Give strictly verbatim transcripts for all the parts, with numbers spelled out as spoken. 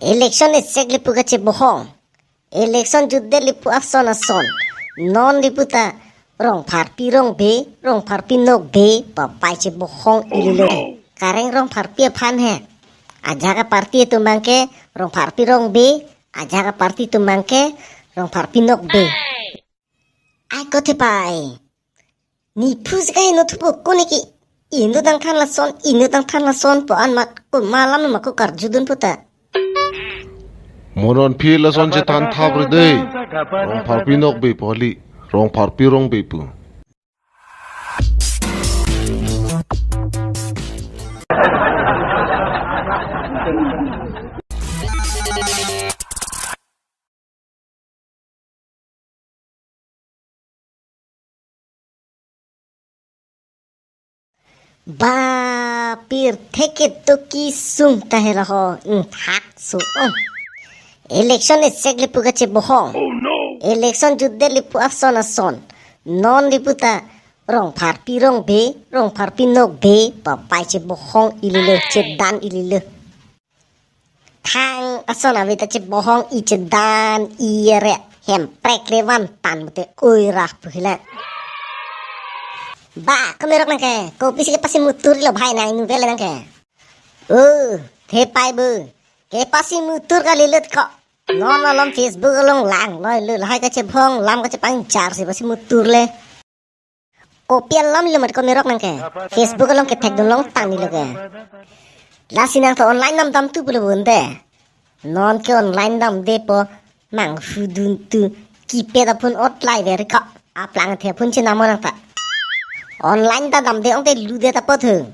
Election esek le pu kachebohong. Election jutdet le pu ason ason. Non le pu ta Rongpharpi Rongbe, Rongpharpi Nokbe, papai chebohong ililo. Kareng Rongpharpi aphan he. Ajak a-party atum abangke Rongpharpi Rongbe, ajak a-party atum abangke Rongpharpi Nokbe. Ai ko thepai. Ni phu si kaheno thupo ko niki. Inut angthan lason, inut angthan lason pu an mat ko malam ma ko karjudun puta. Mo non phi lason chethan thap re dei. Rongpharpi Nokbe pu kali, Rongpharpi Rongbe pu. Ba pirthe ketok kesung ta hela ho, ingthak so ong. Election esek le pu kachebohong. Election jutdet le pu ason ason. Non le pu ta Rongpharpi Rongbe, Rongpharpi Nokbe, papai chebohong ililo, chedan ililo. Thang ason ave ta chebohong i chedan i re hemprek le van tan mute oi rah pu hila. Ba, komerok nangke, kopisi kepasi mutur lo bhai nang inutvet le nangke. Oh, thepai bu. Kepasi mutur kali lut ko. Non malom Facebook along langloi lo, lahai kachebohong, lam kachepangchar si pasi mutur le. Kopi alam lo mat komerok nangke. Facebook along kethekdun longtang ni lo ke. Lasi nang to online damdam tu pulo bunte. Non ke online damde po manghudun tu keypad aphone otlai veri ka. Aplang the aphone chenam nang ta. Online ta damde ong te ludet apot he.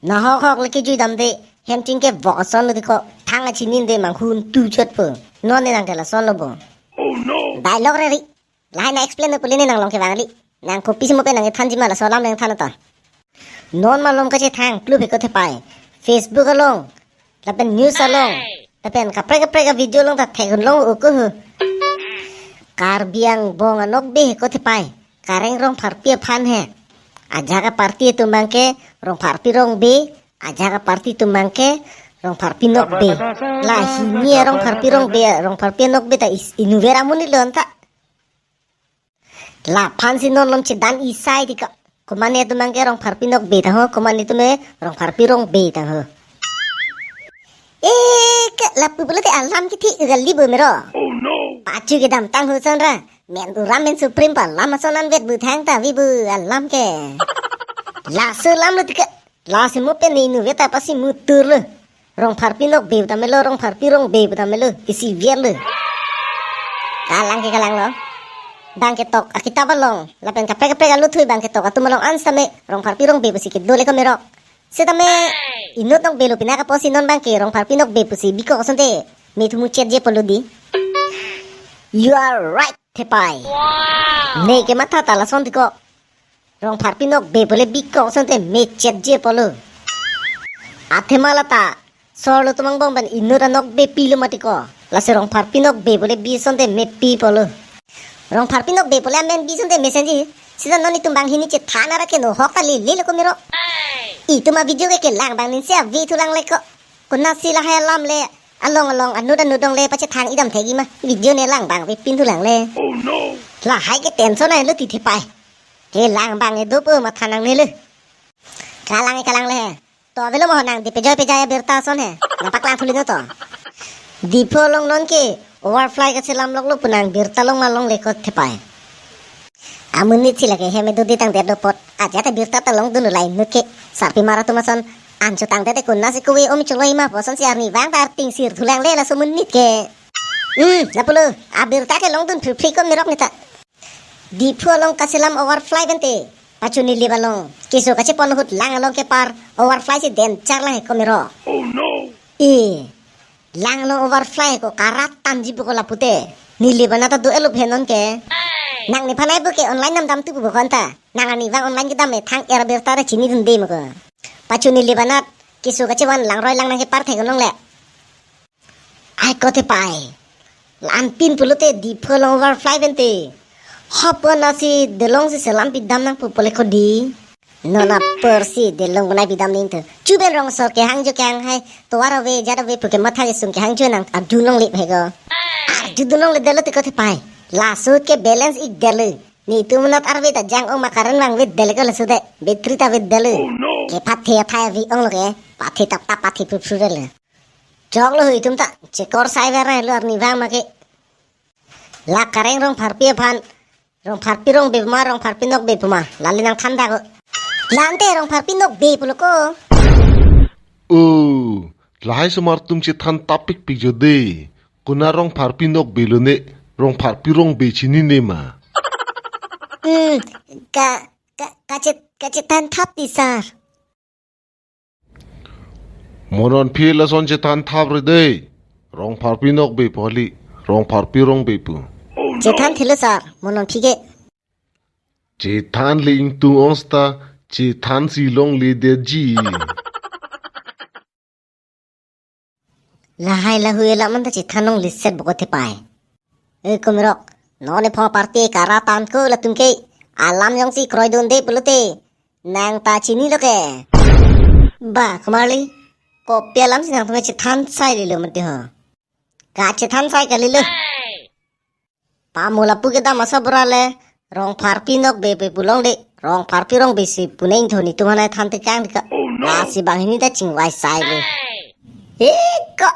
Nahok hok le kejui damde hem chingkevok ason lo dei ko. Thang achininde manghun tu chot po. Non ne nangke lason lo bo. Dialogue re ri. Lahai nang explain pule ne nang long kevang kali. Nang kopisi mo pen nang thanji ma laso alam nang than ta. Non malom kachethang plu he ko thepai. Facebook along, lapen news along, lapen kaprek kaprek a-video along ta theklong o ko ho. Karbi Anglong a-Nokbe he ko thepai. Kareng Rongpharpi aphan he. Ajak a-party atum abangke Rongpharpi Rongbe, ajak a-party atum abangke Rongpharpi Nokbe. La hini Rongpharpi Rongbe, Rongpharpi Nokbe ta is inutvet amonit lo anta. Laphan si non lom chedan isai dei ko. Komat ne atum abangke Rongpharpi Nokbe ta ho, komat ne atum e Rongpharpi Rongbe ta ho. Eh, ke lapu pulote alam kithi kali bo mero. Pachu kedamtang ho son ra. Men uram men supreme pa lam ason anvet bu thang ta vi bu alam ke. Laso alam lo dei ko. Lasi mo pen ne inutvet ta pasi mutur lo. Rongpharpi Nokbe ta melo, Rongpharpi Rongbe ta melo, isi vier lo. Kalang ke kalang lo. Bang ketok akitap along, lapen kaprek kaprek alutthu bang ketok atum along an same Rongpharpi Rongbe pusi kedo le komerok. Setame inut Nokbe lo pina kaposi non abangke Rongpharpi Nokbe pusi bikok asonte me thumu chet je polo dei. You are right, thepai. Ne kematha ta lason dei ko. Rongpharpi Nokbe pule bikok asonte me chet je polo. Athema lata, sorlo atum angbong pen inut a-Nokbe pilo mati ko. Lasi Rongpharpi Nokbe pule bi asonte me pi polo. Rongpharpi Nokbe pule amen bi asonte me senji. Sita non itum banghini chethan ara ke no hok ta lele lo komerok. Itum a-video ke kelang bang ninsi ave thulang le ko. Konatsi lahai alam le along along anut anut dong le pachethang idam thegi ma. Video ne lang bang ve pin thulang le. Lahai ke tension ai lo ti thepai. Kelang bang e dopo matha nangne le. Kalang e kalang le he. To avelo mo nang di pejoi pejai abirta ason he. Nang paklang thuli no to. Diphu along non ke overfly kachelam lok lo pu nang birta long ma longle ko thepai. Amonit si lake hem edo di tangdet do apot. Ajat abirta ta longdun lo la inut ke. Sarpimar atum ason. Ancho tangdet e konatsi kove om choloi ma pu asonsi arnivang ta arting sir thulang le laso amonit ke. Hmm, lapulo. Abirta ke longdun phri phri komerok ne ta. Diphu along kachelam overfly bente. Pachu Nilip along. Keso kachepon ahut lang along kepar. Overfly si danger lang he komerok. E, lang along overfly ko karat tanji pu ko lapute. Nilip anat ta do elup he non ke. Nang nephan ai pu ke online damdam tu pu ko anta. Nang arnivang online kedam e thang er abirta ra chinidunde ma ko. Pachu Nilip anat. Keso kachevan langroi lang nang kepar thek along le. Ai ko thepai. La-an pin pulote Diphu along overfly bente. Hop konatsi delong si selam pidam nang pu pule ko dei. Non apor si delong bonai bidam ning tu. Chuben rong sor kehang jo kehang hai. Tovar ave, jat ave pu ke matha kesung kehang jo nang arjulongle hai ko. Arjulongle detlo te ko thepai. Laso ke balance ik detlo. Netum anat arve ta jang-ong ma current vangve detlo ko laso de. Battery ta ve detlo. Oh no. Kepathe athai avi onglo ke. Pathe tap tap pathe phu phu detlo. Choklo ho itum ta. Chekor sai vera lo arnivang ma ke. La kareng Rongpharpi aphan. Rongpharpi rongbe ma, Rongpharpi nokbe pu ma. Lale nangthan ta ko. La-an te Rongpharpi nokbe pulo ko. Oh, lahai osomar atum chethan tap pikpik jo de. Konat Rongpharpi nokbe lo ne, Rongpharpi rongbe chinine ma. Hmm, ka, ka, kache, kachethan thap ti sir. Mo non aphi lason chethan thap re de. Rongpharpi nokbe pu kali, Rongpharpi rongbe pu. Chethan thilo sir, mo non aphi ke. Chethan le ingtung ong seta, chethan si longle detji. Lahai lahui alam anta chethan longle set boko thepai. E komirok, non ephong party kara tan ko latum ke alam jongsi kroidunde pulote nang ta chinilo ke. Ba, komarli, kopi alam si nangtum chethan sai lelo mati ho. Kachethan sai kalilo. Pamo lapu kedam asabra le, Rongpharpi nokbe pe pu longle, Rongpharpi rongbe si pu neng thoni tum hanai than tekang dika. Oh no. Lasi banghini ta chingvai sai le. Eko,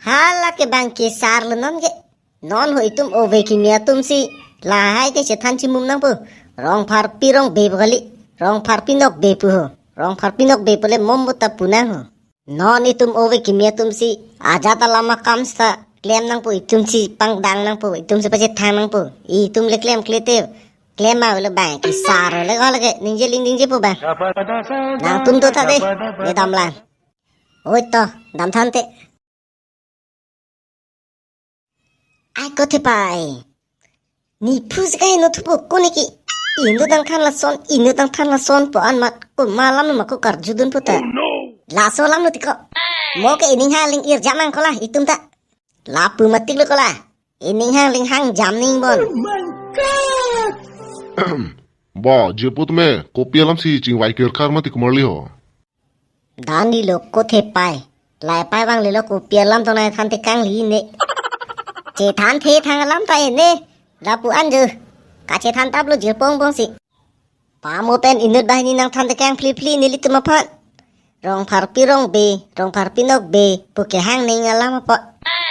hala ke bang kesar lo non ke. Non ho itum ove kimi atum si lahai ke chethan chimum nangpo. Rongpharpi rongbe pu kali, Rongpharpi nokbe pu ho. Rongpharpi nokbe pu le mom bo ta pu nang ho. Non itum ove kimi atum si ajat alam akam seta klem nangpo, itum si pangdang nangpo, itum si pachethang nangpo. Itum le klemkle te, klem ma le bang kesar le ko lake ningje ling ningje po bang. Nangtum do ta de, ne damlang. Oi to, damthan te. Ai ko thepai. Nephu si kaheno thupo ko niki. Inut nangthan lason, inut nangthan lason pu an mat ko ma alam ma ko karjudun puta. Oh no. Laso alam lo ti ko. Mo ke ining hang ling ir jam nang ko la itum ta. Lapu matik lo ko la. Ining hang ling hang jam ning bon. Oh my God. Ba, jirpo tame, kopi alam si chingvai kirkar mati komarli ho. Dan di lo ko thepai. Laipai vanglelo kopi alam tongnai than tekang li ne. Chethan the thang alam ta ene. Lapu an jo. Kachethan tap lo jirpo angbong si. Pamo pen inut banghini nangthan tekang phli phli nelitum aphan. Rongpharpi rongbe, Rongpharpi nokbe, pu kehang ning alam apot.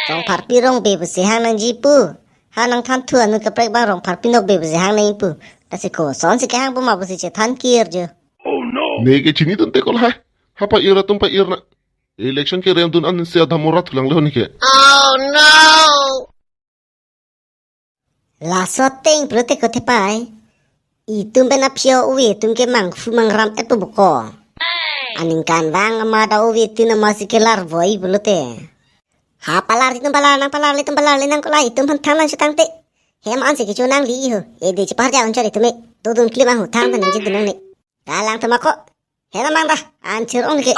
Rongpharpi rongbe pusi hang nangji pu. Ha nangthan thu anut kaprek bang Rongpharpi nokbe pusi hang nangji pu. Lasi koson si kehang pu ma pusi chethan kir jo. Oh no. Ne ke chinidun te ko lahai. Ha pa-ir atum pa-ir nang. Election kerem dun an si adamora thulang lo ne ke. Oh no. Laso ateng pulote ko thepai. Itum pen aphi ove atum ke mangphu mangram et pu boko. Aningkanvang amat ove atum amat si kelar voi pulote. Ha palar itum palar nang palar le itum palar le nang ko la itum aphan thangnang chetang te. Hem an si kecho nang li ho. Ede chepar ja unchar itum e. Dodun klim ahut thang than ningje dunong ne. Galang tema ko. Hena mang ta, anchir ong ke.